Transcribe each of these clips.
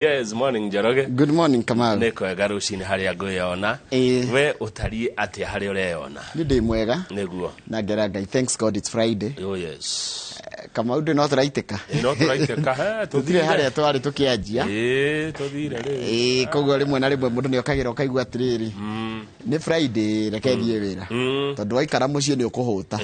Yes, morning Njoroge. Good morning, Kamau. Nĩ kwega rũcinĩ harĩa ngwĩyona. Ĩĩ. We ũtariĩ atĩa harĩa ũreyona? Nĩ ndĩ mwega. Nĩguo. Na ngera Ngai, thanks God it's Friday. Oh yes. Kamau, ndĩ no tũraitĩka. Ĩ, no tũraitĩka, he, tũthire tũthire. Harĩa twarĩ tũkĩanjia. Ĩ, tũthire rĩu. Ĩĩ, koguo rĩmwe na rĩmwe mũndũ nĩ okagĩra ũkaigua atĩrĩrĩ, nĩ Friday, reke thiĩ wĩra. Tondũ waikara mũciĩ nĩ ũkũhũta.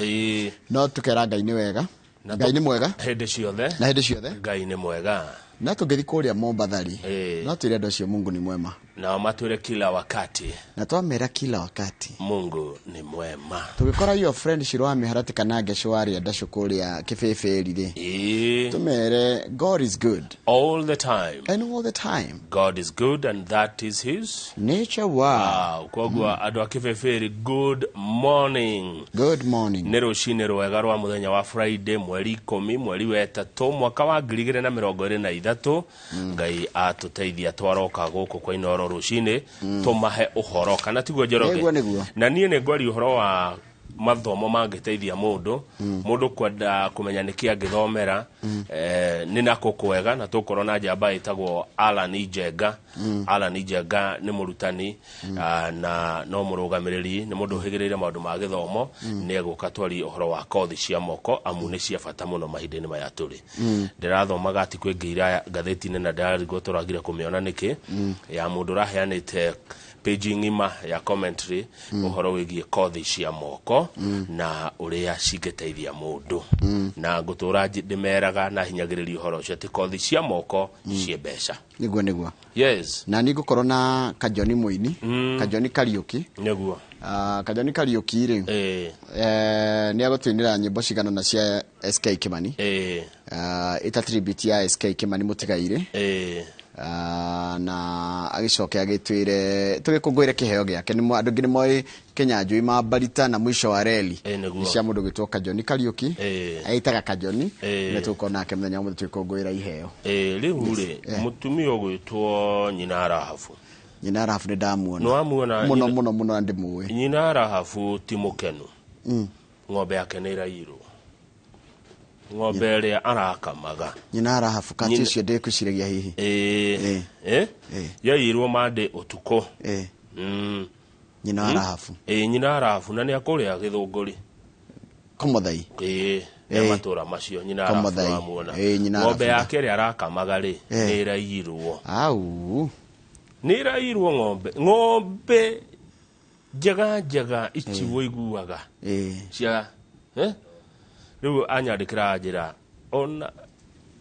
No tũkera Ngai nĩ wega. Na Ngai nĩ mwega. Hĩndĩ ciothe. Na hĩndĩ ciothe. Ngai nĩ mwega. Na tũngĩthiĩ kũrĩa Mombatha rĩ, Ĩĩ. no twĩre andũ acio Mungu ni mwema. Nao matwĩre kila wakati. Na twamera kila wakati. Mungu ni mwema. Tũgĩkora your friend Shiro wa mĩharatĩ kana Ngecũ wa Rĩandacũ kũrĩa Kĩbĩbĩri rĩ, tũmere God is good. All the time. And all the time. God is good and that is his nature. Wow. Wow. Koguo andũ a Kĩbĩbĩri, good morning. Good morning. Nĩ rũcinĩ rwega rwa mũthenya wa Friday, mweri 10 mweri wa ĩtatũ mwaka wa 2023. Ngai atũteithia twaroka gũkũ kwa Inoro rũcinĩ tũmahe ũhoro, kana tiguo, Njoroge? Nĩguo, nĩguo. Na niĩ nĩ ngwaria ũhoro wa mathomo mangĩteithia mũndũ, mũndũ kwenda kũmenya nĩkĩ angĩthomera, nĩ nako kwega, na tũkorwo na njamba ĩtagwo Alan Njenga. Alan Njenga nĩ mũrutani, na no mũrũgamĩrĩri, nĩ mũndũ ũhĩgĩrĩire maũndũ ma gĩthomo. Nĩ egũka twarie ũhoro wa kothi cia moko, amu nĩ cia bata mũno mahinda-inĩ maya tũrĩ. Ndĩrathomaga ati kwĩngĩira ngathĩti-inĩ na ndĩrarigwo tũragire kũmĩona nĩkĩ, ya mũndũ ũraheanĩte page ng'ima ya commentary ũhoro wĩgiĩ kothi cia moko na ũrĩa cingĩteithia mũndũ. Na ngũtũra ndĩmeraga na hinyagĩrĩria ũhoro ũcio atĩ kothi cia moko ciĩ mbeca. Nĩguo, nĩguo. Na nĩ ngũkorwo na Kajoni mũini, Kajoni Kariũki. Ah, Kajoni Kariũki rĩ, nĩ agũtũinĩra nyĩmbo cigana na cia SK Kimani. Ah, ĩta tribute ya SK Kimani mũtigairĩ. Ah, na agĩcoke agĩtwĩre tũgĩkũngũĩre kĩheo gĩake. Andũ aingĩ nĩ moĩ Kĩnyanjui Mambarita na Mũico wa Reli. Nĩguo. Nĩ cia mũndũ gwĩtwo Kajoni Kariũki. Ĩtaga Kajoni. Nĩ tũgũkorwo nake mũthenya wa ũmũthĩ tũgĩkũngũĩra iheo. Rĩu rĩ, mũtumia ũgwĩtwo nyina Rahabu. Nyina Rahabu nĩ ndamuona. Nĩ wamuona? Mũno mũno mũno na ndĩmũĩ. Nyina Rahabu ti mũkenu. Ng'ombe yake nĩ ĩraiyirwo, ng'ombe ĩrĩa arakamaga. Nyina Rahabu kati ũcio ndĩkwĩciragia hihi. Yaiyirwo mande ũtukũ. Nyina wa Rahabu. Ĩ, nyina Rahabu, na nĩ akũrĩa Gĩthũngũri. Komothai. Ĩ, nĩ matũra macio nyina Rahabu. Komothai. Wamuona? Ĩ, nyina ng'ombe Rahabu. yake ĩrĩa arakamaga rĩ, nĩ ĩraiyirwo. Au. Nĩ ĩraiyirwo ng'ombe, ng'ombe njega njega ici wũiguaga cia rĩu anyandĩkĩra njĩra ona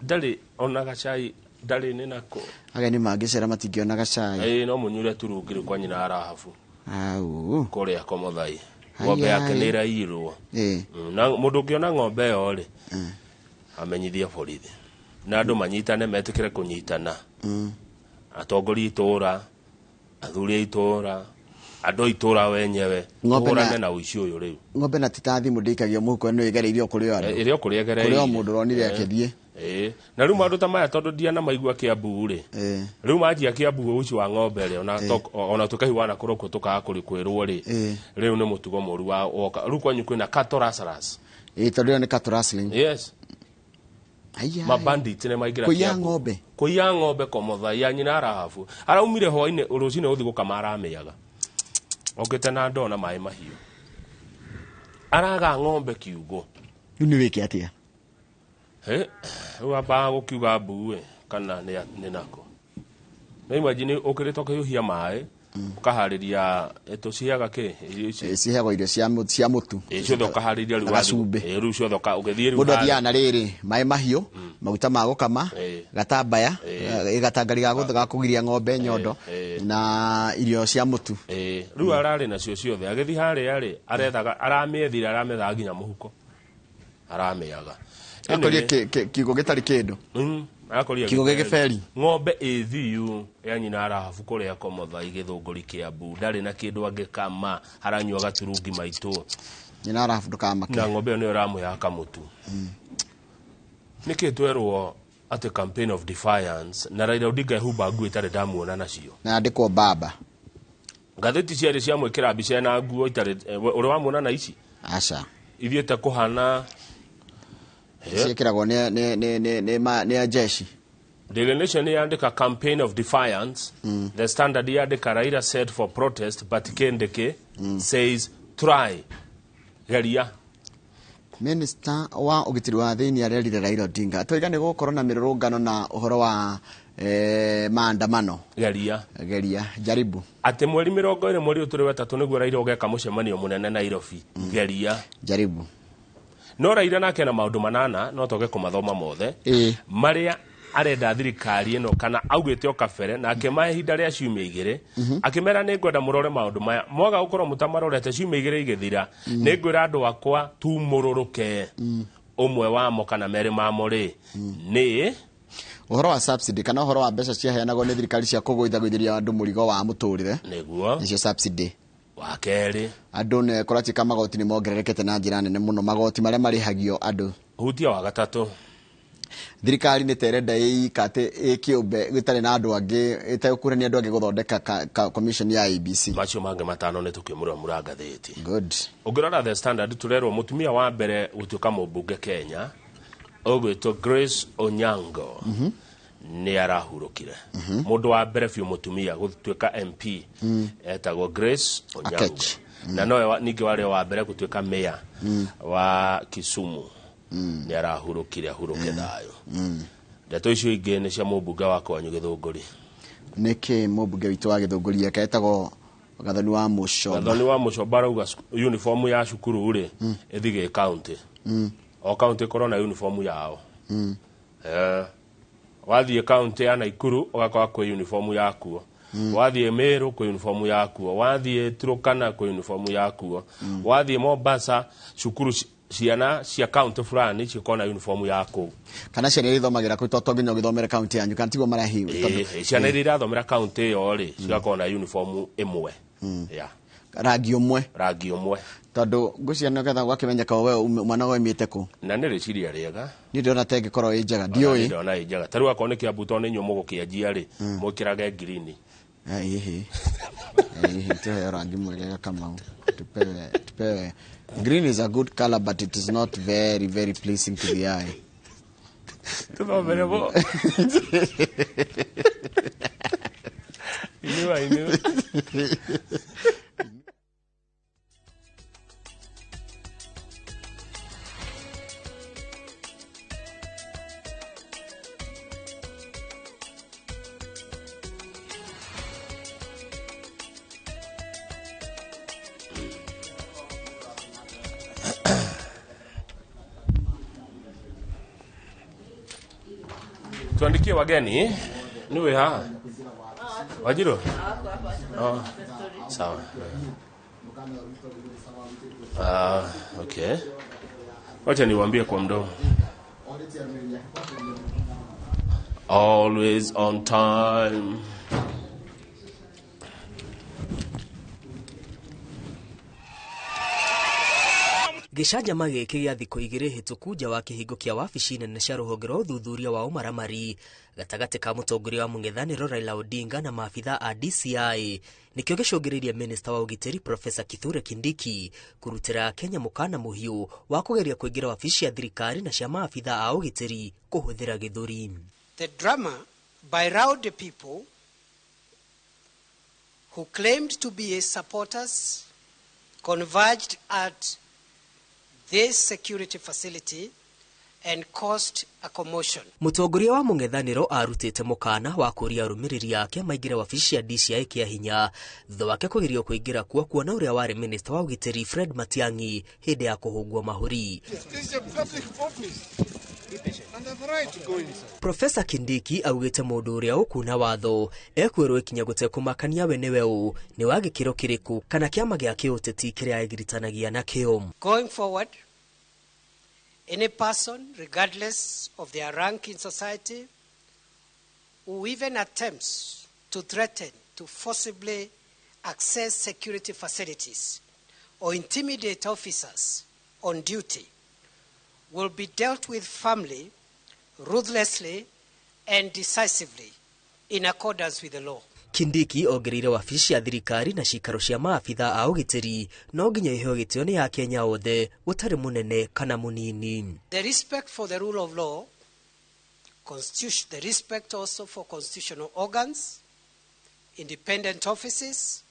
ndarĩ ona gacai ndarĩ nĩ nako. Ageni mangĩcera matingĩona gacai. Ĩ, no mũnyure turungiri kwa nyina Rahabu. Au. Kũrĩa Komothai ng'ombe yake nĩ ĩraiyirwo. Na mũndũ ũngĩona ng'ombe ĩyo rĩ, amenyithie borithi na andũ manyitane, metĩkĩre kũnyitana, atongoria itũra, athuri a itũra, andũ a itũra wenyewe. Ng'ombe tũhũrane na ũici ũyũ rĩu. Ng'ombe na tita thimũ ndĩikagio mũhuko, nĩ ĩgereirio kũrĩ o andũ. Ĩrĩa ũkũrĩa Kũrĩ o ĩgereirie. mũndũ ũronire akĩthiĩ. Ĩ, na rĩu maũndũ ta maya, tondũ ndiana maigua Kĩambu rĩ, rĩu manjia Kĩambu ũici wa ng'ombe rĩ, ona ona tũkaigua kũrĩa kuo tũkaga kũrĩ kwĩrwo rĩ, rĩu nĩ mũtugo mũru wa woka. Rĩu kwanyu kwĩna cattle rustlers. Ĩ, tondũ ĩyo nĩ cattle rustling. Yes. Aya. Mabandit nĩ maingĩra Kũiya Kĩambu. ng'ombe. Kũiya ng'ombe Komothai ya nyina Rahabu. Araumire hwainĩ rũcinĩ gũthiĩ gũkama, aramĩaga okĩte na ndoo na maĩ mahiũ, araga ng'ombe kiugo. Rĩu nĩ wĩke atĩa? He, rĩu ambaga gũkiuga mbuĩ kana nĩ nako. No imagine ũkĩrĩte ũkahiũhia maĩ, ũkaharĩria, tũciheaga kĩ irio ici? Ĩ, ciheagwo irio cia mũtu. Ĩ, ciothe ũkaharĩria rĩu Na wathiĩ- gacumbĩ. Ĩ, rĩu ciothe ũgĩthiĩ rĩu Mũndũ harĩa. athiaga na rĩrĩ, maĩ mahiũ, maguta ma gũkama, gatambaya, gatangari ga kũgiria ng'ombe nyondo, na irio cia mũtu. Ĩ, rĩu ararĩ nacio ciothe, agĩthiĩ harĩa rĩ, arethaga, aramĩethire, aramĩethaga nginya mũhuko, aramĩaga. Akorie kiugo gĩtarĩ kĩndũ. Akoria Kiugo gĩgĩberi. Ng'ombe ĩ thiu ya nyina Rahabu kũrĩa Komothai, Gĩthũngũri, Kĩambu, ndarĩ na kĩndũ angĩkama, aranyua gaturungi maitũ. Nyina Rahabu, ndũkamake. Na ng'ombe ĩyo nĩyo ĩramũheaga kamũtu. Nĩkĩ twerwo atĩ campaign of defiance na Raila Odinga ehumba nguo itarĩ ndamuona nacio? Na andĩkwo baba. Ngathĩti ciarĩ ciamwĩkĩra mbica na nguo itarĩ, ũrĩ wamuona na ici? Aca. Ithiĩte kũhana Ciĩkĩragwo nĩ ajeshi. Daily Nation yandĩka campaign of defiance. The Standard yandĩka Raila set for protest but Kindiki says try, geria. Minister wa ũgitĩri wa thĩinĩ arerire Raila Odinga tũiga nĩ gũkorwo na mĩrũrũngano na ũhoro wa maandamano. Geria. Geria, jaribu. Atĩ mweri 20 mweri ũyũ tũrĩ wetatũ nĩguo Raila ũgeka mũcemanio mũnene Nairobi. Geria. Jaribu. No Raila nake na maũndũ manana no toge kũmathoma mothe. Marĩa arenda thirikari ĩno kana augĩte o kabere na akĩmahe ihinda rĩa ciumia igĩrĩ, akĩmera nĩ ngwenda mũrore maũndũ maya, mwaga gũkorwo mũtamarorete ciumia igĩrĩ igĩthira, nĩ ngwĩra andũ akwa tumũrũrũke. Ũmwe wamo kana merĩ mamo rĩ nĩ ũhoro wa subsidy kana ũhoro wa mbeca ciaheanagwo nĩ thirikari cia kũgũithagũithĩria andũ mũrigo wa mũtũrĩre. Nĩguo. Nĩcio subsidy. Wa kerĩ, andũ nĩ kũratuĩka magoti nĩ mongererekete na njĩra nene mũno, magoti marĩa marĩhagio andũ. Hutia wa gatatũ, thirikari nĩ terenda ĩika atĩ ĩkĩũmbe gĩtarĩ na andũ angĩ, ĩtegũkuhania andũ angĩ gũthondeka commission ya ABC. Macio mangĩ matano nĩ tũkĩmũramũra ngathĩti. Good. Ũngĩrora The Standard tũrerwo mũtumia wa mbere gũtuĩka mũmbunge Kenya ũgwĩtwo Grace Onyango nĩ arahurũkire. Mũndũ wa mbere biũ mũtumia gũtuĩka MP etagwo Grace Onyango. Na nowe ningĩ warĩ wa mbere gũtuĩka mayor wa Kisumu. Nĩ arahurũkire, ahurũke thayũ. Ndeto icio ingĩ nĩ cia mũmbunge wa kwanyu Gĩthũngũri. Nĩkĩ mũmbunge witũ wa Gĩthũngũri eka etagwo Gathoni wa Mũcomba? Gathoni wa Mũcomba arauga uniform ya cukuru rĩ ĩthiĩ county. O county ĩkorwo na uniform yao. Wathiĩ county ya Nakuru ũgakora kwĩ uniform yakuo. Wathiĩ Meru kwĩ uniform yakuo. Wathiĩ Turkana kwĩ uniform yakuo. Wathiĩ Mombasa cukuru ciana cia county fulani cikorwo na uniform ya kũu. Kana ciana iria ithomagĩra kũu to nginya ũgĩthomere county yanyu, kana tiguo marahiũ? Ciana iria irathomera county ĩyo rĩ cigakorwo na uniform ĩmwe. Yeah. Rangi ũmwe. Rangi ũmwe. Tondũ ngũciana nĩgetha gwakĩmenyeka we mwana waumĩte kũ. Na nĩ rĩciria rĩega. Niĩ ndĩrona ta ĩngĩkorwo ĩ njega, ndiũĩ. Ndĩrona ĩ njega. Ta rĩu akorwo nĩ Kiambu tondũ nĩ inyuĩ mũgũkĩanjia rĩ, mwĩkĩrage green. Ĩhĩ. Ĩhĩ, tuhe rangi mwega Kamau. Tupewe. Green is a good color, but it is not very, very pleasing to the eye. Tuthomere bo. Inua, inua. Tuandikie wageni niwe haha Wajiro. Oh, sawa. Okay. Wacha niwaambie kwa mdomo. Always on time. Gĩcanjama gĩkĩ gĩa thikũ igĩrĩ hĩtũku nja wa kĩhingo kĩa wabici nene cia rũhonge rwa ũthuthuria wa ũmaramari gatagatĩ ka mũtongoria wa mũng'ethanĩro Raila Odinga na maabitha a DCI nĩkĩo gĩcũngĩrĩirie minista wa ũgitĩri Profesa Kithure Kindiki kũrutĩra Kenya mũkana mũhiũ wa kũgeria kũingĩra wabici ya thirikari na cia maabitha a ũgitĩri kũhũthĩra gĩthũri. The drama by rowdy people who claimed to be his supporters converged at this security facility and caused a commotion. Mũtongoria wa mũng'ethanĩro arutĩte mũkana wa kũria arũmĩrĩri ake maingĩre wabici ya DCI kĩa hinya thutha wake kũgirio kũingĩra kuo kuona ũrĩa warĩ minista wa ũgitĩri Fred Matiang'i hĩndĩ ya kũhũngwo mahũri. Profesa Kindiki augĩte mũndũ ũrĩa ũkuna watho ekwĩrwo ikinya gũtekũmakania we nĩwe ũ, nĩ wa gĩkĩro kĩrĩkũ kana kĩama gĩa kĩũteti kĩrĩa egiritanagia nakĩo. Going forward, any person, regardless of their rank in society, who even attempts to threaten to forcibly access security facilities or intimidate officers on duty will be dealt with firmly, ruthlessly, and decisively in accordance with the law. Kindiki ongereire wabici ya thirikari na cikaro cia maabitha a ũgitĩri no nginya iheo gĩtĩo nĩ Akenya othe gũtarĩ mũnene kana mũnini. The respect for the rule of law The respect also for constitutional organs, independent offices,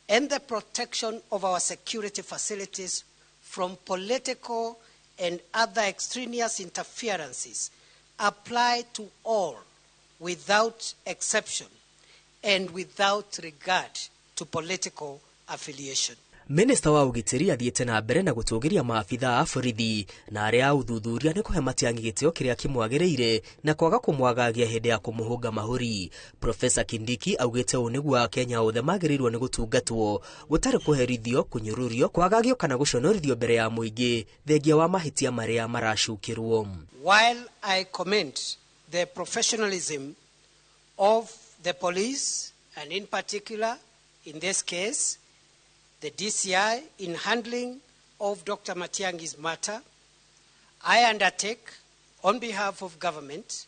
and the protection of our security facilities from political and other extraneous interferences apply to all without exception and without regard to political affiliation. Minista wa ũgitĩri athiĩte na mbere na gũtũgĩria maabitha a borithi na arĩa a ũthuthuria nĩ kũhe Matiang'i gĩtĩo kĩrĩa kĩmwagĩrĩire na kwaga kũmwagagia hĩndĩ ya kũmũhũnga mahũri. Profesa Kindiki augĩte ũũ nĩguo Akenya othe magĩrĩirwo nĩ gũtungatwo gũtarĩ kũherithio, kũnyũrũrio, kwagagio kana gũconorithio mbere ya mũingĩ thengia wa mahĩtia marĩa maracukĩrwo. While I commend the professionalism of the police and in particular in this case the DCI in handling of Dr. Matiang'i's matter, I undertake on behalf of government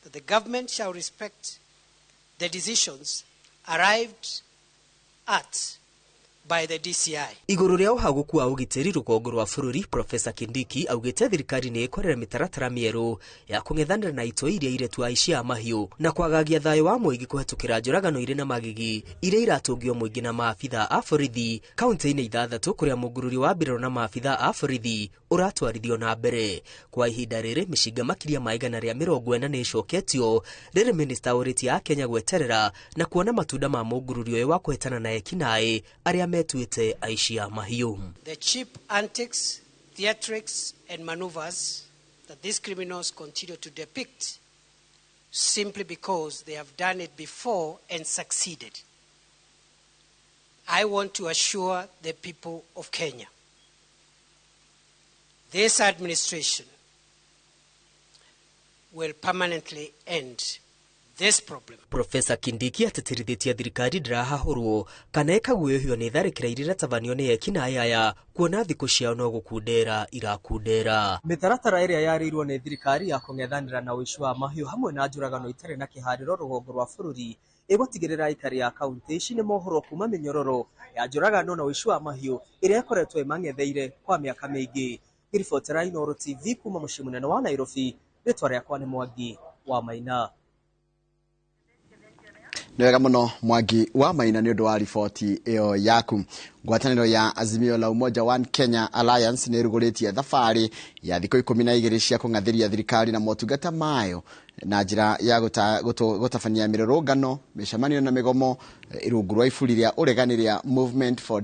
that the government shall respect the decisions arrived at by the DCI. Igũrũ rĩa ũhagũku wa ũgitĩri rũgongo rwa bũrũri, Profesa Kindiki augĩte thirikari nĩ ĩkorera mĩtaratara mĩerũ ya kũng'ethanĩra na itoi iria iretu aici a mahiũ na kwagagia thayũ wa mũingĩ kũhetũkĩra njũragano irĩ na magigi iria iratũngio mũingĩ na maabitha a borithi kaunti-inĩ ithathatũ kũrĩa mũngururi wa mbirarũ na maabitha a borithi ũratwarithio na mbere. Kwa ihinda rĩrĩ mĩcinga makĩria ma 140 nĩ ĩcoketio rĩrĩ minista ũrĩtie a Kenya gweterera na kuona matunda ma mũngururi ũyũ wa kũhetana na ekinaĩ arĩa metuĩte aici a mahiũ. The cheap antics, theatrics and maneuvers that these criminals continue to depict simply because they have done it before and succeeded. I want to assure the people of Kenya, this administration will permanently end this problem. Profesa Kindiki atĩtĩrithĩtie thirikari ndĩrahahũrwo kana ĩkaguũhio nĩ tharĩkĩra iria iratabanio nĩ ekinaĩ aya kuona thikũ ciao no gũkundera irakundera. Mĩtaratara ĩrĩa yarĩirwo nĩ thirikari ya kũng'ethanĩra na ũici wa mahiũ hamwe na njũragano itarĩ na kĩharĩro rũgongo rwa bũrũri ĩgũtigĩrĩra aikari a kaunti ici nĩ mohorwo kuma mĩnyororo ya njũragano na ũici wa mahiũ ĩrĩa ĩkoretwo ĩmang'etheire kwa mĩaka mĩingĩ. Ngĩribotera Inooro TV kuma mũciĩ mũnene wa Nairobi, rĩtwa rĩakwa nĩ Mwangi wa Maina. Nĩ wega mũno Mwangi wa Maina nĩ ũndũ wa riboti ĩyo yaku. Ngwatanĩro ya Azimio la Umoja One Kenya Alliance nĩ ĩrugũrĩtie thabarĩ ya thikũ 12 cia kũng'athĩria thirikari na motungata mayo na njĩra ya gũtabania mĩrũrũngano, mĩcemanio na mĩgomo rungu rwa iburi rĩa ũregani rĩa Movement for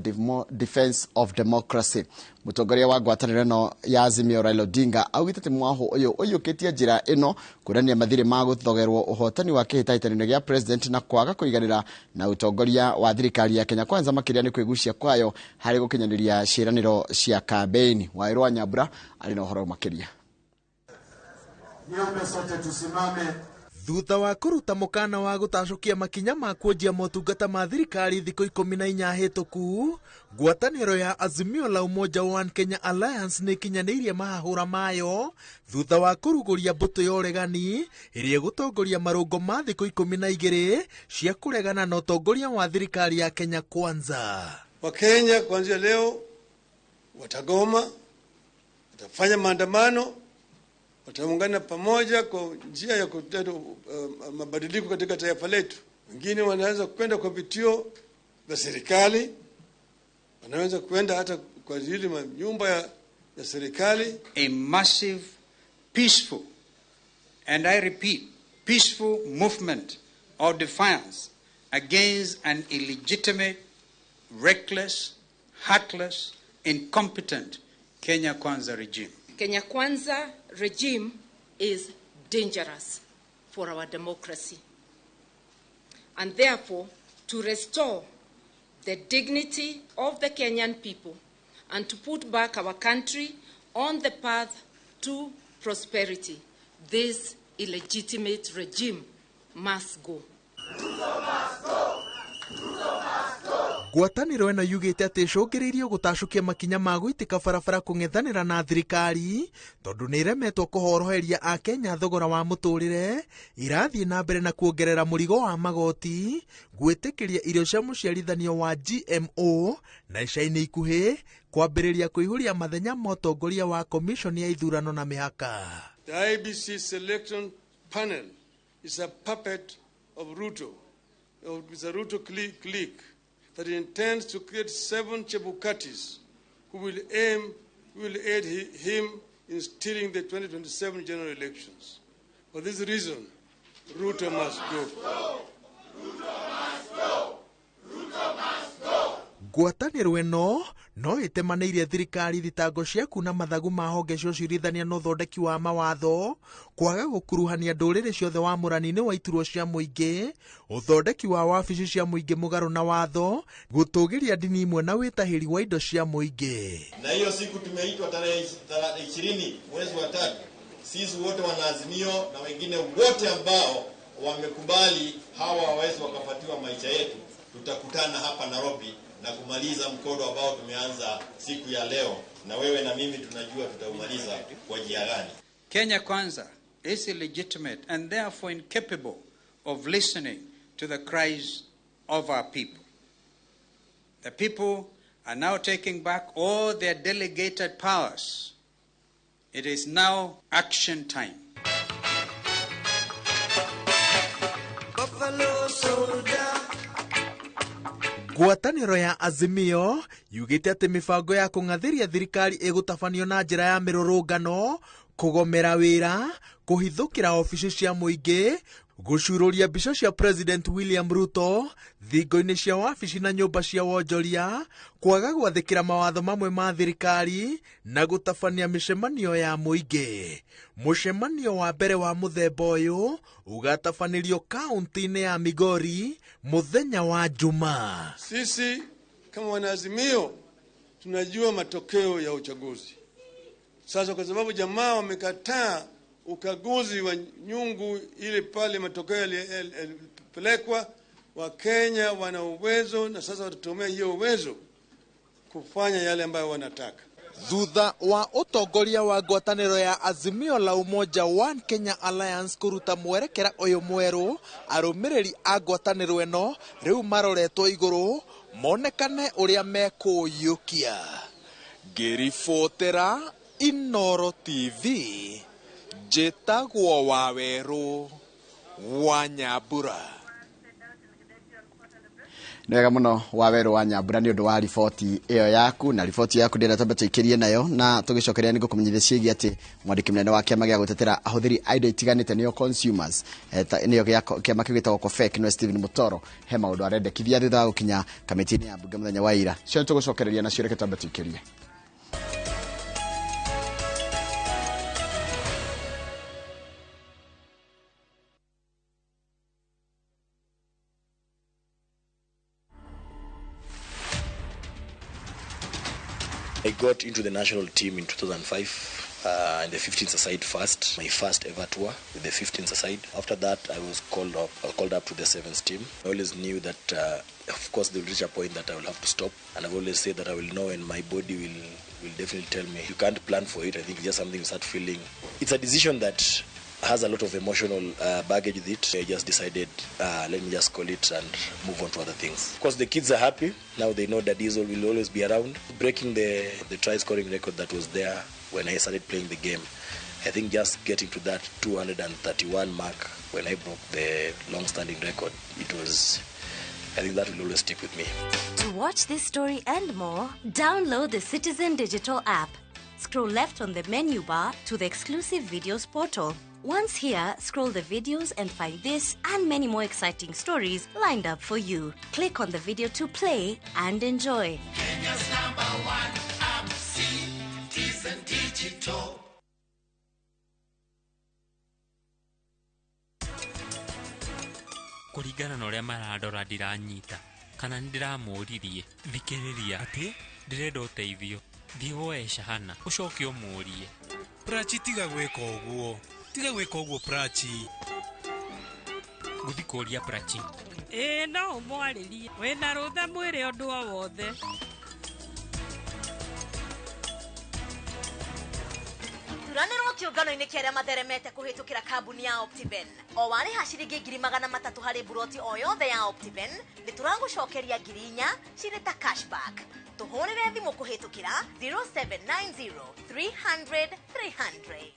Defense of Democracy. Mũtongoria wa ngwatanĩro ĩno ya Azimio Raila Odinga augĩte atĩ mwahũ ũyũ ũiyũkĩtie njĩra ĩno kuonania mathirĩ ma gũthogerwo ũhotani wa kĩhĩtahĩtano gĩa president na kwaga kũiganĩra na ũtongoria wa thirikari ya Kenya Kwanza makĩria nĩ kwĩgucia kwayo harĩ gũkinyanĩria ciĩranĩro cia kambeini. Waĩrũ wa Nyambura arĩ na ũhoro makĩria. Niombe sote tusimame. Thutha wa kũruta mũkana wa gũtacũkia makinya ma kuonjia motungata ma thirikari thikũ 14 hĩtũku, ngwatanĩro ya Azimio la Umoja One Kenya Alliance nĩ ĩkinyanĩirie mahahũra mayo thutha wa kũrugũria mbũtũ ya ũregani ĩrĩa ĩgũtongoria marũngo ma thikũ 12 cia kũregana na ũtongoria wa thirikari ya Kenya Kwanza. Wakenya kuanzia leo watagoma, watafanya maandamano, wataungana pamoja kwa njia ya kuleta mabadiliko katika taifa letu. Wengine wanaweza kwenda kwa vituo vya serikali, wanaweza kwenda hata kwa ajili ya nyumba ya serikali. A massive, peaceful, and I repeat, peaceful movement of defiance against an illegitimate, reckless, heartless, incompetent Kenya Kwanza regime. Kenya Kwanza regime is dangerous for our democracy. And therefore, to restore the dignity of the Kenyan people and to put back our country on the path to prosperity, this illegitimate regime must go. Ngwatanĩro ĩno yugĩte atĩ ĩcũngĩrĩirio gũtacũkia makinya ma gũitĩka barabara kũng'ethanĩra na thirikari tondũ nĩ ĩremetwo kũhoroheria Akenya thogora wa mũtũrĩre, irathiĩ na mbere na kuongerera mũrigo wa magoti, gwĩtĩkĩria irio cia mũciarithanio wa GMO na ica-inĩ ikuhĩ kwambĩrĩria kũihũria mathenya ma ũtongoria wa komishoni ya ithurano na mĩhaka. The IEBC selection panel is a puppet of Ruto, of the Ruto clique that intends to create 7 Chebukatis who will aid him in stealing the 2027 general elections. For this reason, Ruto must go. Ruto must go. Ruto must go. Ngwatanĩro ĩno no ĩtemanĩirie thirikari thitango cia kuna mathagu ma honge cia ũcirithania na ũthondeki wa mawatho, kwaga gũkuruhania ndũrĩrĩ ciothe wamũrani-inĩ wa iturwa cia mũingĩ, ũthondeki wa wabici cia mũingĩ mũgarũ na watho, gũtũgĩria ndini imwe na wĩtahĩri wa indo cia mũingĩ. Na hiyo siku tumeitwa tarehe 20 mwezi wa 3, sisi wote wanaazimio na wengine wote ambao wamekubali hawa hawawezi wakapatiwa maisha yetu, tutakutana hapa Nairobi na kumaliza mkodo ambao tumeanza siku ya leo, na wewe na mimi tunajua tutaumaliza kwa njia gani. Kenya Kwanza is illegitimate and therefore incapable of listening to the cries of our people. The people are now taking back all their delegated powers. It is now action time. Buffalo soldier. Ngwatanĩro ya Azimio yugĩte atĩ mĩbango ya kũng'athĩria thirikari ĩgũtabanio na njĩra ya mĩrũrũngano, kũgomera wĩra, kũhithũkĩra obici cia mũingĩ, gũcurũria mbica cia President William Ruto thingo-inĩ cia wabici na nyũmba cia wonjoria, kwaga gwathĩkĩra mawatho mamwe ma thirikari na gũtabania mĩcemanio ya mũingĩ. Mũcemanio wa mbere wa mũthemba ũyũ ũgatabanĩrio kaunti-inĩ ya Migori mũthenya wa Jumaa. Sisi kama wanaazimio tunajua matokeo ya uchaguzi. Sasa kwa sababu jamaa wamekataa ukaguzi wa nyungu ile pale matokeo yalipelekwa, Wakenya wana uwezo na sasa watatumia hiyo uwezo kufanya yale ambayo wanataka. Thutha wa ũtongoria wa ngwatanĩro ya Azimio la Umoja One Kenya Alliance kũruta mwerekera ũyũ mwerũ, arũmĩrĩri a ngwatanĩro ĩno rĩu maroretwo igũrũ monekane ũrĩa mekũũiyũkia. Ngĩribotera Inooro TV, njĩtagwo Wawerũ wa Nyambura. Nĩ wega mũno Wawerũ wa Nyambura nĩ ũndũ wa riboti ĩyo yaku, na riboti yaku ndĩrenda twambe tũikĩrie nayo na tũgĩcokeria nĩ ngũkũmenyithia ciĩgiĩ atĩ mwandĩki mũnene wa kĩama gĩa gũtetera ahũthĩri a indo itiganĩte nĩo consumers, nĩo kĩama kĩu gĩtagwo COFEC, nĩwe Stephen Mutoro, he maũndũ arendekithia thutha wa gũkinya kamĩtĩ-inĩ ya mbunge mũthenya wa ira. Cio nĩ tũgũcokereria nacio, reke twambe tũikĩrie. I got into the national team in 2005 in the 15s aside first, my first ever tour with the 15s aside. After that, I was called up to the 7s team. I always knew that, of course, they will reach a point that I will have to stop. And I've always said that I will know, and my body will definitely tell me. You can't plan for it. I think it's just something you start feeling. It's a decision that has a lot of emotional baggage with it. I just decided, let me just call it and move on to other things. Of course, the kids are happy. Now they know that Diesel will always be around. Breaking the try-scoring record that was there when I started playing the game. I think just getting to that 231 mark when I broke the long-standing record, it was, I think that will always stick with me. To watch this story and more, download the Citizen Digital app. Scroll left on the menu bar to the exclusive videos portal. Once here, scroll the videos and find this and many more exciting stories lined up for you. Click on the video to play and enjoy. Kenya's #1 app, Citizen Digital. Kũringana na ũrĩa marandora ndiranyita kana nĩndĩramũririe thikĩrĩria atĩ ndĩrenda ũteithio, thiĩ woe Shahana ũcoke ũmũrie. Prachi, tiga gwĩka ũguo, tiga gwĩka ũguo Prachi. Gũthiĩ kũria Prachi. Ĩĩ no ũmwarĩrie, wĩna rũtha mwĩre ũndũ o wothe. Thuranĩrwo kĩũngano-inĩ kĩa arĩa matheremete kũhĩtũkĩra kambuni ya Optiven. O warĩha ciringi 300,000 harĩ buroti o yothe ya Optiven, nĩ tũragũcokeria 4,000 cirĩ ta cashback. Tũhũrĩre thimũ kũhĩtũkĩra 0790 300 300.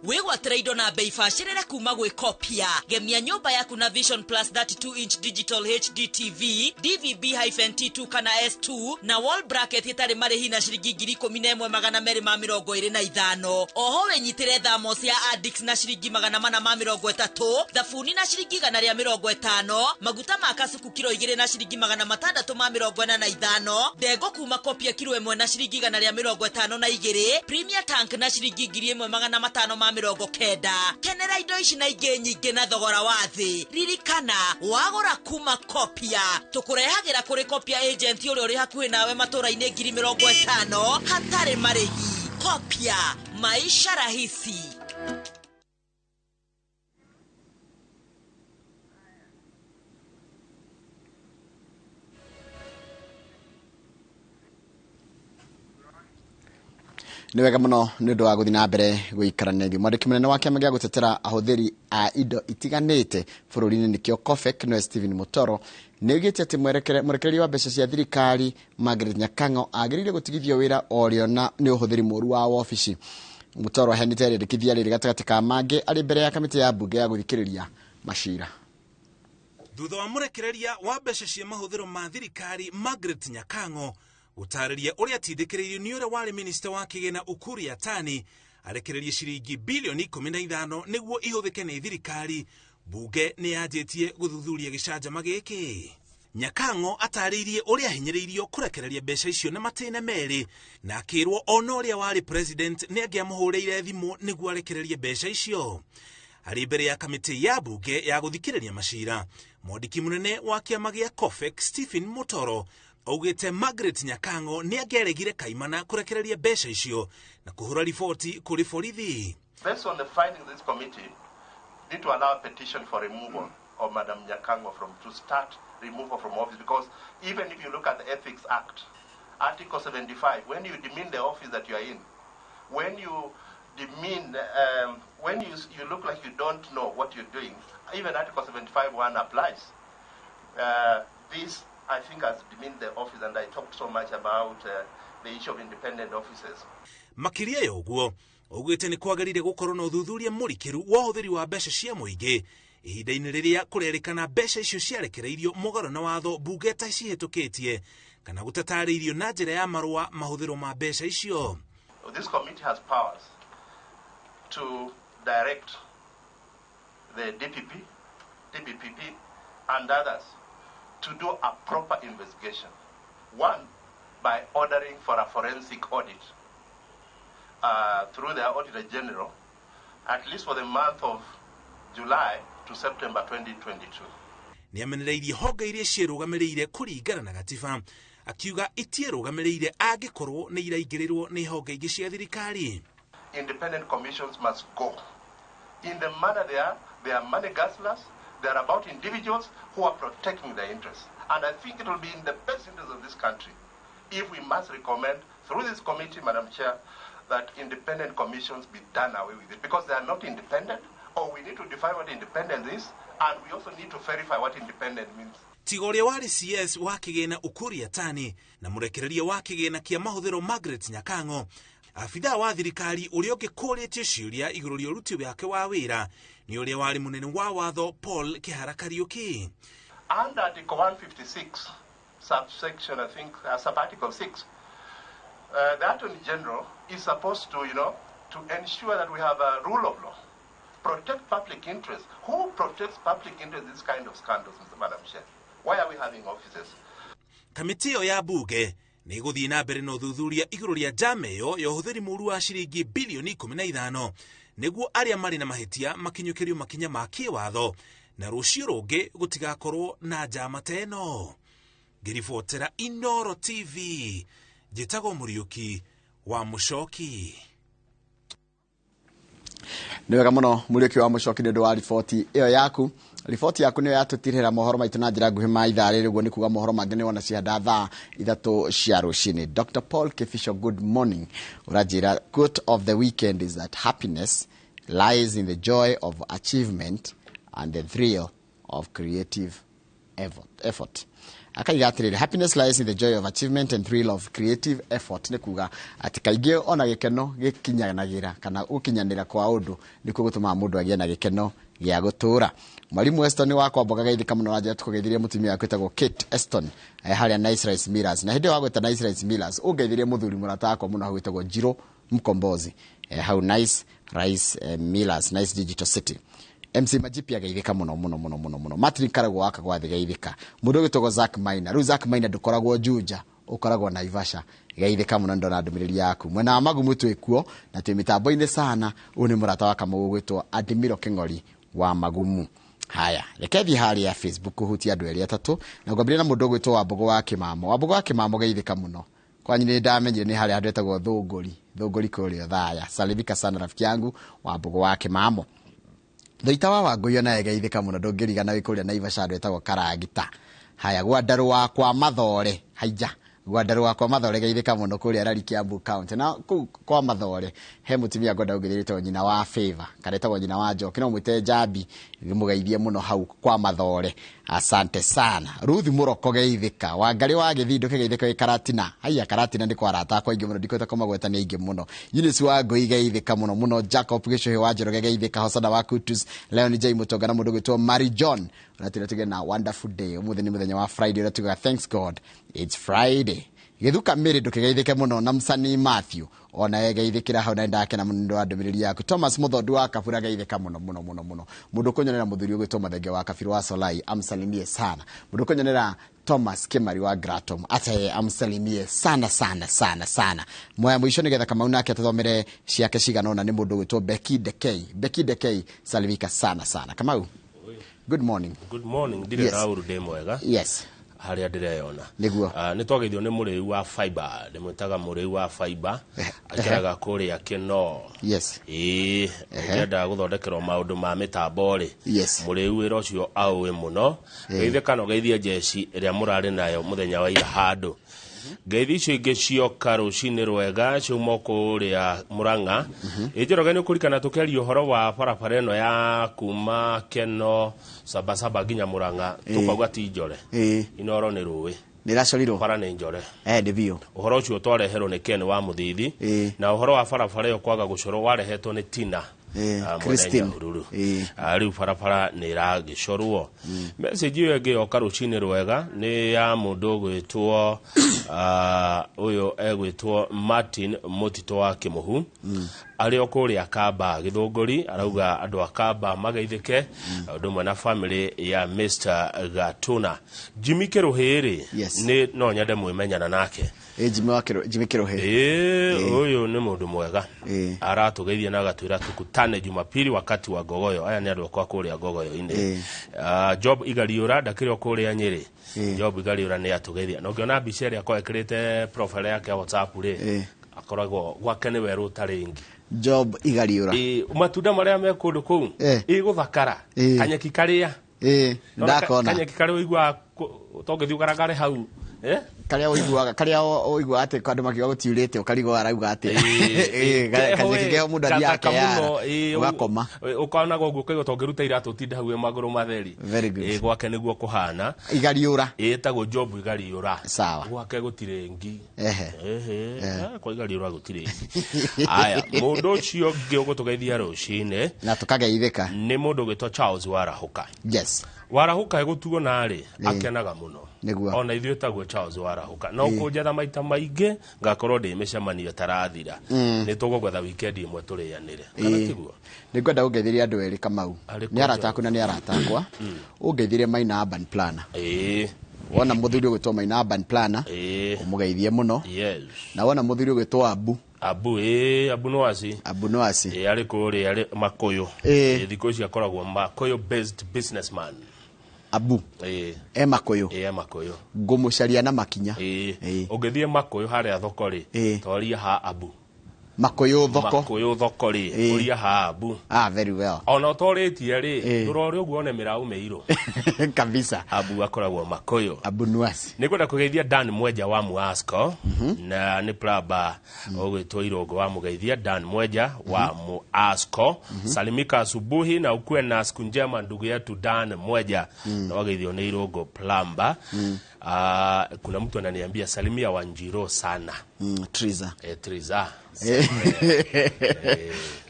Wĩgwatĩre indo na bei bacĩrĩre kuma gwĩ Kopia. Gemia nyũmba yaku na Vision Plus 32 inch digital HD TV, DVB-T2 kana S2 na wall bracket ĩtarĩ marĩhi na ciringi 11,225. Oho wĩnyitĩre thamos ya Addicts na ciringi 430, thabuni na ciringi 150, maguta ma kasuku kiro 2 na ciringi 645, ndengũ kuma Kopia kiro 1 na ciringi 152, Premier Tank na ciringi 1590. Kenera indo ici na ingĩ nyingĩ na thogora wa thĩ. Ririkana wagũra kuma Kopia tũkũrehagĩra kũrĩ Kopia agent ũrĩa ũrĩ hakuhĩ nawe matũra-inĩ 50,000 hatarĩ marĩhi. Kopia, maisha rahisi. Nĩ wega mũno nĩ ũndũ wa gũthiĩ na mbere gũikarania ithuĩ. Mwandĩki mũnene wa kĩama gĩa gũtetera ahũthĩri a indo itiganĩte bũrũri-inĩ nĩkĩo COFEC nĩwe Stephen Mutoro nĩ oigĩte atĩ mũrekereria wa mbeca cia thirikari Margaret Nyakang'o agĩrĩire gũtigithio wĩra o rĩo na nĩ ũhũthĩri mũũru wa wabici. Mutoro aheanĩte rĩendekithia rĩrĩ gatagatĩ ka mangĩ arĩ mbere ya kamĩtĩ ya mbunge ya gũthikĩrĩria macira. Thutha wa mũrekereria wa mbeca cia mahũthĩro ma thirikari Margaret Nyakang'o gũtarĩria ũrĩa atindĩkĩrĩirio nĩ ũrĩa warĩ minista wa kĩgĩna Ukur Yatani arekererie ciringi bilioni 15 nĩguo ihũthĩke nĩ thirikari, bunge nĩ yanjĩtie gũthuthuria gĩcanjama gĩkĩ. Nyakang'o atarĩirie ũrĩa ahinyĩrĩirio kũrekereria mbeca icio na matĩna merĩ na akĩrwo ona ũrĩa warĩ president nĩ angĩamũhũrĩire thimũ nĩguo arekererie mbeca icio. Arĩ mbere ya kamĩtĩ ya bunge ya gũthikĩrĩria macira, mwandĩki mũnene wa kĩama gĩa COFEC Stephen Mutoro augĩte Margaret Nyakang'o nĩ angĩaregire kaimana kũrekereria mbeca icio na kũhũra riboti kũrĩ borithi. Based on the findings of this committee, need to allow a petition for removal of Madam Nyakang'o from to start removal from office, because even if you look at the Ethics Act, Article 75, when you demean the office that you are in, when you demean, when you look like you don't know what you're doing, even Article 75(1) applies. This, I think, has demeaned the office, and I talked so much about the issue of independent offices. Makĩria ya ũguo, augĩte nĩ kwagĩrĩire gũkorwo na ũthuthuria mũrikĩru wa ũhũthĩri wa mbeca cia mũingĩ ihinda-inĩ rĩrĩa kũrerĩkana mbeca icio ciarekereirio mũgarũ na watho mbunge ta cihĩtũkĩtie kana gũtatarĩirio na njĩra ya marũa mahũthĩro ma mbeca icio. This committee has powers to direct the DPP, DPPP and others to do a proper investigation. One, by ordering for a forensic audit through the Auditor General, at least for the month of July to September 2022. Nĩ amenereirie honge iria ciĩrũgamĩrĩire kũringana na gatiba, akiuga itierũgamĩrĩire angĩkorwo nĩ iraingĩrĩrwo nĩ honge ingĩ cia thirikari. Independent commissions must go. In the manner they are money guzzlers, they are about individuals who are protecting their interests. And I think it will be in the best interest of this country if we must recommend through this committee, Madam Chair, that independent commissions be done away with it, because they are not independent, or we need to define what independence is, and we also need to verify what independent means. Tiga ũrĩa warĩ CS wa kĩgĩna Ukur Yatani na mũrekereria wa kĩgĩna kĩa mahũthĩro Margaret Nyakang'o, abithaa wa thirikari ũrĩa ũngĩ kũrĩtio ciũria igũrũ rĩa ũruti wake wa wĩra nĩ ũrĩa warĩ mũnene wa watho Paul Kĩhara Kariũki. Under Article 156, subsection, I think, sub-article 6, the Attorney General is supposed to, to ensure that we have a rule of law, protect public interest. Who protects public interest in this kind of scandals, Mr. Madam Chair? Why are we having offices? Kamĩtĩ ĩyo ya bunge nĩ ĩgũthiĩ na mbere na ũthuthuria igũrũ rĩa njama ĩyo ya ũhũthĩri mũũru wa ciringi bilioni 15 nĩguo arĩa marĩ na mahĩtia makinyũkĩrio makinya ma kĩwatho na rũciũ rũngĩ gũtigakorwo na njama ta ĩno. Ngĩribotera Inoro TV, njĩtagwo Mũriũki wa Mũcoki. Nĩ wega mũno Mũriũki wa Mũcoki nĩ ũndũ wa riboti ĩyo yaku. Riboti yaku nĩyo yatũtirĩra mohoro maitũ na njĩra nguhĩ ma ithaa rĩrĩ, ũguo nĩ kuga mohoro mangĩ nĩ wona cihanda thaa 3 cia rũcinĩ. Dr. Paul Kefisho, good morning. Ũranjĩra quote of the weekend is that happiness lies in the joy of achievement and the thrill of creative Effort. Akaiga atĩrĩrĩ, happiness lies in the joy of achievement and thrill of creative effort. Nĩ kuga atĩ kaingĩ ona gĩkeno gĩkinyanagĩra kana gũkinyanĩra kwa ũndũ nĩkuo gũtũmaga mũndũ agĩe na gĩkeno gĩa gũtũra. Mwalimu Eston wa Kwamboga, geithĩka mũno na njĩra tũkũgeithirie mũtumia waku wĩtagwo Kate Eston, harĩa Nice Rice Millers. Na hĩndĩ ĩyo wagwĩta Nice Rice Millers, ũngeithirie mũthuri mũrata wakwa mũno hau wĩtagwo Njirũ Mkombozi, hau Nice Rice Millers, Nice Digital City. MC Majipi ageithĩka mũno mũno mũno mũno mũno. Martin Karagwo wa Kagwathi, geithĩka. Mũndũ ũgĩtagwo Zack Maina, rĩu Zack Maina ndũkoragwo Juja, ũkoragwo Naivasha, geithĩka mũno, ndona ndũmĩrĩri yaku. Mwena wa Magumu twĩkuo na twĩ mĩtambo-inĩ sana. Ũyũ nĩ mũrata wa Kamau ũgwĩtwo Admiro Kĩng'ori wa Magumu. Haya, reke thiĩ harĩa Facebook kũhutia andũ erĩ atatũ, na ngwambĩrĩria na mũndũ ũgwĩtwo Wambũgũ wa Kĩmamo. Wambũgũ wa Kĩmamo, geithĩka mũno. Kwanyu nĩ ndamenyire nĩ harĩa handũ etagwo Thũngũri, Thũngũri kũrĩa Thaya. Salimika sana rafiki yangu Wambũgũ wa Kĩmamo. Thaita wa Wangũi naye geithĩka mũno, ndũngĩrigana wĩ kũrĩa Naivasha handũ etagwo Karagita. Haya, Gwandarũa kwa Mathore, haija Gwandarũa kwa Mathore, geithĩka mũno kũrĩa Rari, Kiambu County. Na kũu kwa Mathore he mũtumia ngwenda gũgeithia wĩtagwo nyina wa Favor, kana etagwo nyina wa Njoki, no mwĩte Njambi, mũgeithie mũno hau kwa Mathore, asante sana. Ruth Mũroko, geithĩka. Wangarĩ wa Gĩthindũ, kĩgeithĩka wĩ Karatina. Haiya, Karatina nĩ kwa arata akwa aingĩ mũno, ndikũhota kũmagweta nĩ aingĩ mũno. Eunice wa Ngũi, geithĩka mũno mũno. Jacob Gĩcũhĩ wa Njoroge, geithĩka. Hosana wa Kutus, Leon J Mũtonga na mũndũ ũgwĩtwo Mary John, ũratwĩra tũgĩe na wonderful day. Ũmũthĩ nĩ mũthenya wa Friday, ũrĩa tugaga thanks God it's Friday. Gĩthuka Mĩrĩ, ndũkĩgeithĩke mũno. Na msanii Matthew ona geithĩkĩra hau, na ndakena mũno nĩ ũndũ wa ndũmĩrĩri yaku. Thomas Mũthondu wa Kabura, geithĩka mũno mũno mũno mũno. Mũndũ ũkũnyonera mũthuri ũgwĩtwo Mathenge wa Kabiru wa Solai, amsalimie sana. Mũndũ ũkũnyonera Thomas Kimari wa Gratom, ate amsalimie sana sana sana sana. Moya mũico nĩgetha Kamau nake atũthomere ciake cigana ũna nĩ mũndũ ũgwĩtwo Becky Dekei. Becky Dekei, salimika sana sana. Kamau, good morning. Good morning, ndirĩ na ũru, ndĩ mwega. Harĩa ndĩreyona. Nĩ twageithio nĩ mũrĩu wa fiber, ndĩmwĩtaga mũrĩu wa fiber, aikaraga kũrĩa Kĩno. Ĩĩ, ũngĩenda gũthondekerwo maũndũ ma mĩtambo rĩ, mũrĩu wĩra ũcio aũĩ mũno. Geithĩka na ũgeithie njeci ĩrĩa mũrarĩ nayo mũthenya wa ira handũ. Ngeithi icio ingĩ cioka rũcinĩ rwega ciauma kũrĩa Mũrang'a. Ĩ Njoroge, nĩ ũkũririkana tũkĩaria ũhoro wa barabara ĩno ya kuma Keno Sabasaba nginya Mũrang'a, tũkauga ti njore? Inoro nĩ rũĩ. Nĩ ĩracorirwo. Bara nĩ njore. Nĩ biũ. Ũhoro ũcio twareherwo nĩ Ken wa Mũthithi, na ũhoro wa barabara ĩyo kwaga gũcorwo warehetwo nĩ Tina, mwene Christine. Nyahururu. Rĩu barabara nĩ ĩragĩcorwo. Message ĩyo ĩngĩ yoka rũcinĩ rwega nĩ ya mũndũ ũgwĩtwo, ũyũ egwĩtwo Martin Mũtitũ wa Kĩmũhu, arĩ o kũrĩa Kamba Gĩthũngũri. Arauga andũ a Kamba mageithĩke, ũndũ ũmwe na family ya Mr Gatuna. Jimmy Kĩrũhĩ rĩ, nĩ no nyende mwĩmenyana nake. Jimmy wa Jimmy Kĩrũhĩ. Ĩĩ, ũyũ nĩ mũndũ mwega, aratũgeithia na agatwĩra tukutane Jumapili wakati wa Ngogoyo. Aya nĩ andũ akwa kũrĩa Ngogoyo-inĩ. Job Igariũra ndakĩrĩ o kũrĩa Nyĩrĩ. Job Igariũra nĩ atũgeithia, na ũngĩona mbica ĩrĩa akorwo ekĩrĩte profile yake ya WhatsApp rĩ, akoragwo gwake nĩ werũ ũtarĩ ngi. Job Igariũra. Ĩĩ, matunda marĩa me kũndũ kũu ĩgũthakara, kanyeki karĩa ndakona. Kanyeki karĩa ũiguaga tongĩthiĩ ũgaragare hau, eh? Karĩa ũiguaga, karĩa ũiguaga atĩ andũ makiuga gũtiurĩte, ũkarigwo arauga atĩ kanyeki keho mũndũ athiaga gathaka akeyara, mũno, ũgakoma. Ũkonaga ũguo ũkaigua tongĩruta iratũ ũtinde hau wĩ magũrũ matheri. Very good. Gwake nĩguo kũhana. Igariũra. Ĩtagwo Job Igariũra. Sawa. Gwake gũtirĩ ngi. Ehe. Ehe, kwa Igariũra gũtirĩ ngi. Aya, mũndũ ũcio ũngĩ ũgũtũgeithia rũcinĩ na tũkageithĩka nĩ mũndũ ũgwĩtwo Charles Warahũka. Warahũka ĩgũtuo narĩ akenaga mũno. Ona ithuĩ taguo Charles Warahũka no kũnjetha maita maingĩ ngakorwo ndĩ mĩcemanio ĩtarathira. Nĩ tũgũgwetha weekend ĩmwe tũrĩanĩre, kana tiguo? Nĩ ngwenda ũngeithĩrie andũ erĩ, Kamau. Arĩ Nĩ arata aku na nĩ arata akwa. Ũngeithĩrie Maina Urban Planner. Wona mũthuri ũgwĩtwo Maina Urban Planner, ũmũgeithie mũno. Na wona mũthuri ũgwĩtwo Abu. Abu, ĩĩ, Abu Noasi. Abu Noasi. Ĩĩ, arĩ kũrĩa arĩ Makũyũ. Thikũ ici akoragwo Makũyũ based businessman. Abu. E Makũyũ. Ĩĩ, e Makũyũ. Ngũmũcaria na makinya. Ĩĩ. Ũngĩthiĩ Makũyũ harĩa thoko rĩ, toria ha Abu. Makuyu thoko. Makuyu thoko ri uria habu. Ah, very well. Ona utoritie ri ndurore uguo one mirau miiro. Kabisa. Abu akoragwo Makuyu. Abu Nuasi. Nikwenda kugeithia Dan Mweja wa Muasco na ni plaba ugwitwo Irongo wa mugeithia Dan Mweja wa Muasco. Salimika asubuhi na ukuwe na siku njema ndugu yetu Dan Mweja. Na wageithio ni Irongo plamba. Kuna mtu ananiambia salimia Wanjiro sana. Triza. Triza.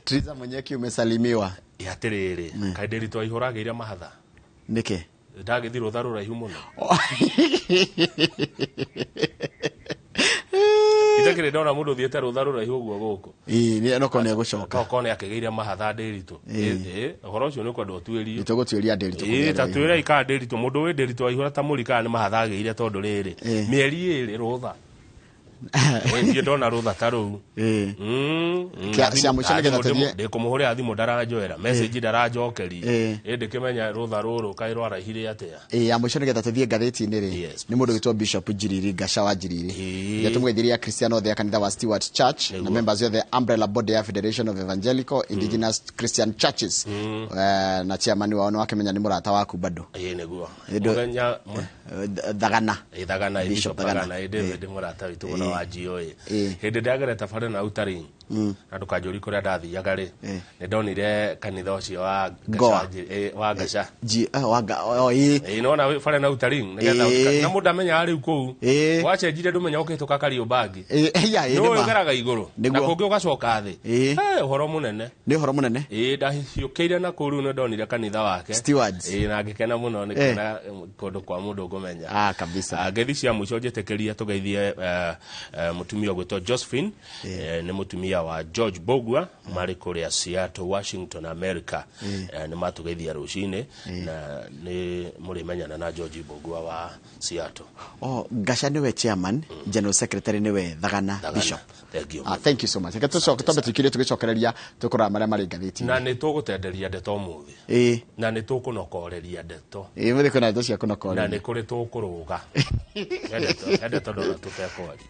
Triza mwenyeki umesalimiwa. Atiriri, kaĩ Ndiritu aihũragĩire mahatha? Nĩkĩ? Ndagĩthiĩ rũtha rũraihu mũno. Itakĩrĩ ndona mũndũ ũthiĩte rũtha rũraihu ũguo gũkũ. Ĩĩ, nĩ no nĩ egũcoka. No nĩ akĩgĩire mahatha Ndiritu. Ĩĩ, ũhoro ũcio nĩ ũkwenda ũtuĩrio. Nĩ tũgũtuĩria Ndiritu. Ĩĩ, ta twĩre kana Ndiritu, mũndũ wĩ Ndiritu aihũra ta mũri kana nĩ mahatha agĩire tondũ rĩrĩ. Mĩeri ĩĩrĩ rũtha. Ndiĩ ndona rũtha ta rũu. Cia mũico nĩgetha tũthiĩ. Ndĩkũmũhũrĩra thimũ ndaranjoera, message ndaranjokeria. Ĩ ndĩkĩmenya rũtha rũrũ kaĩ rwaraihire atĩa. Ĩ ya mũico nĩgetha tũthiĩ ngathĩti-inĩ rĩ. Nĩ mũndũ wĩtwo Bishop Njiriri Ngaca wa Njiriri. Nĩ tũmũgeithirie Akristiano othe a kanitha wa Stewart Church na members othe umbrella body ya Federation of Evangelical Indigenous Christian Churches. Na chairman wao nĩ wakĩmenya nĩ mũrata waku bado. Ĩ nĩguo. Mũthenya Thagana. Thagana, Bishop Thagana, David mũrata witũ mũno wa GOA. Hĩndĩ ndagerete bara na Utaring na ndũkanjũrie kũrĩa ndathiaga rĩ, nĩ ndonire kanitha ũcio wa Ngaca wa Ngaca. Ĩ nĩwona bara na Utaring nĩgetha na mũndũ amenyaga rĩu kũu wacenjire ndũmenya ũkĩhĩtũka Kariobangi nĩũĩ ũgeraga igũrũ na kũngĩ ũgacoka thĩ. Ũhoro mũnene. Nĩ ũhoro mũnene. Ĩ ndahiũkĩire na kũu rĩu nĩ ndonire kanitha wake Stewards. Ĩ na ngĩkena mũno nĩ kuona kũndũ kwa mũndũ ngũmenya. Ah, kabisa. Ngeithi cia mũico njĩtĩkĩria tũgeithie mũtumia ũgwĩtwo Josephine, nĩ mũtumia wa George Bogwa marĩ kũrĩa Seattle, Washington, America. Nĩ matũgeithia rũcinĩ na nĩ mũrĩmenyana na George Bogwa wa Seattle. Oh, Ngaca nĩwe chairman, general secretary nĩwe Thagana Bishop. Thank you. Ah, thank you so much. Reke tũcoke twambe tũikĩrie tũgĩcokereria tũkũrora marĩa marĩ ngathĩti-inĩ. Na nĩ tũgũtenderia ndeto ũmũthĩ. Na nĩ tũkũnokoreria ndeto. Ĩ mũthĩ kwĩna ndeto cia kũnokoreria. Na nĩ kũrĩ tũkũrũga. He ndeto ndona tũtekwaria.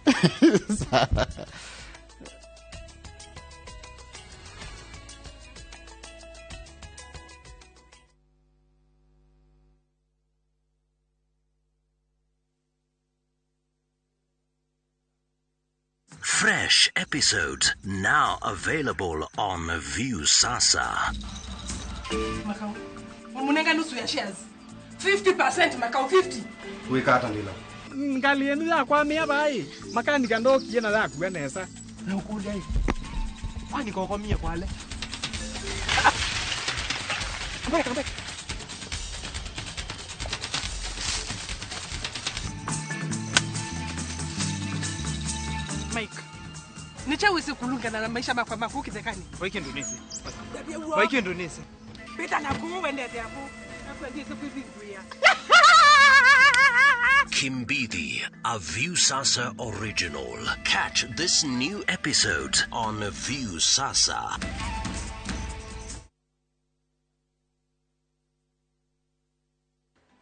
Fresh episodes now available on Viusasa. Makau, wamunenga nusu ya shares. 50% Makau, 50. Wikata ndilo. Ngali yenu ya kwa mia bai. Makani kandoki yena ya kuenesa. Na ukuja hii. Kwani kwa mia kwa ale. Come back, come back. Mike, nichawezi kulungana na maisha makwa makuki zekani. Waiki Indonesia. Waiki Indonesia. Pita na kuwende hapo. Kimbidi, a Viusasa original. Catch this new episode on Viusasa.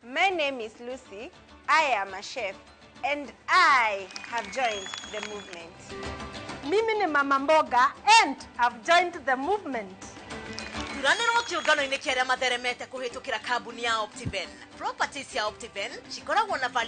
My name is Lucy. I am a chef and I have joined the movement. Mimi ni mama mboga and I've joined the movement. Turanĩrwo kĩũngano-inĩ kĩa arĩa matheremete kũhĩtũkĩra kambuni ya Optiven. Properties ya Optiven cikoragwo na value